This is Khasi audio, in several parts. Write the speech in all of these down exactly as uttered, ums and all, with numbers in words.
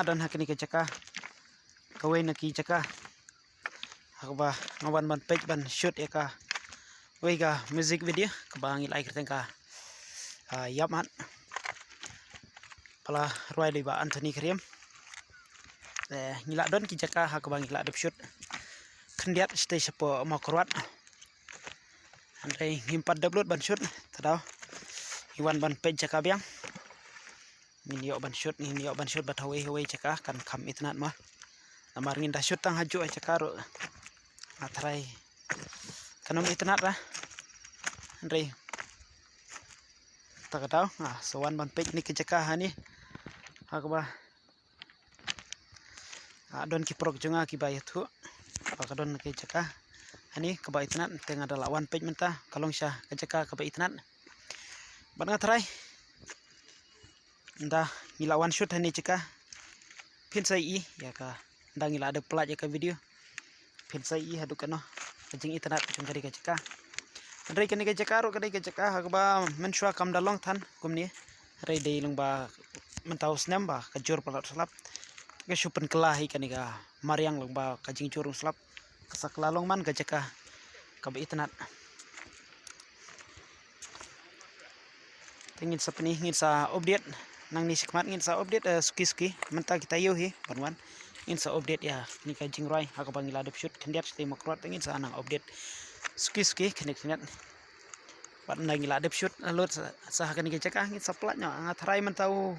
Don ha kane ka jaka, kawei na ki jaka ha kaba nga wan ban peit ban shoot ïa kawei ka music video kaba ngi la ai kyrteng ka, ah, Ïap Mat, ba la rwai da i Bah Anthony Khyriem. Eh, ngi la don ki jaka ha kaba ngi la dep shoot khyndiat shatei shapoh Mawkyrwat. Hynrei ngim pat dep lut ban shoot, te daw ngi wan ban peit jaka biang. Ngin ïoh ban shoot, ngin ïoh ban shoot bad hawei hawei jaka kan kham itynnad ma. Namar ngin da shoot tang hajuh jaka ruh, nga tharai kan ym itynnad ra. Hynrei te ka daw nga sa wan ban peit kane ka jaka hangne ha kaba, ah, don ki paralok jong nga kiba ïathuh ba ka don ka jaka hangne kaba itynnad, te nga da la wan peit mynta, ka long sha ka jaka kaba itynnad. Bad nga tharai ynda ngi la wan shoot hangne jaka, phin sa ïohi ïa ka, ynda ngi la dep pynlait ïa ka video, phin sa ïohi haduh katno ka jingitynnad jong kane ka jaka. Hynrei kane ka jaka ruh ka dei ka jaka ha kaba mynshuwa kam da long than kumne. Hynrei dei lyngba mynta u snem ba ka jur palat slap, ka shu pynkylla hi kane ka mariang lyngba ka jingjur slap, ka sa kylla long man ka jaka kaba itynnad. Te ngin sa pyni, ngin sa update nangne shakhmat, ngin sa update, eh, suki suki. Mynta kita ïoh hi ban wan, ngin sa update ïa kane ka jingrwai ha kaba ngi la dep shoot khyndiat shatei Mawkyrwat, te ngin sa nang update suki suki khyndiat khyndiat. Bad ynda ngi la dep shoot lut sa, sa ha kane ka jaka ngin sa pynlait noh. Nga tharai mynta u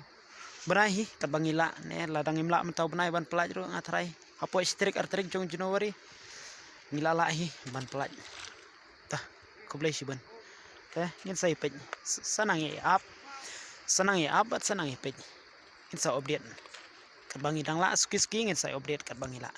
bnai hi katba ngi lah, ne lada ngim lah mynta u bnai ban pynlait ruh, nga tharai hapoh shi tarik ar tarik jong January ngi lah lah hi ban pynlait. Te khublei shibun. Te ngin sa ïa peit, sa nang ïa ap, sa nang ïa ap bad sa nang ïa peit. Ngin sa update katba ngi dang lah suki suki, ngin sa update katba ngi lah.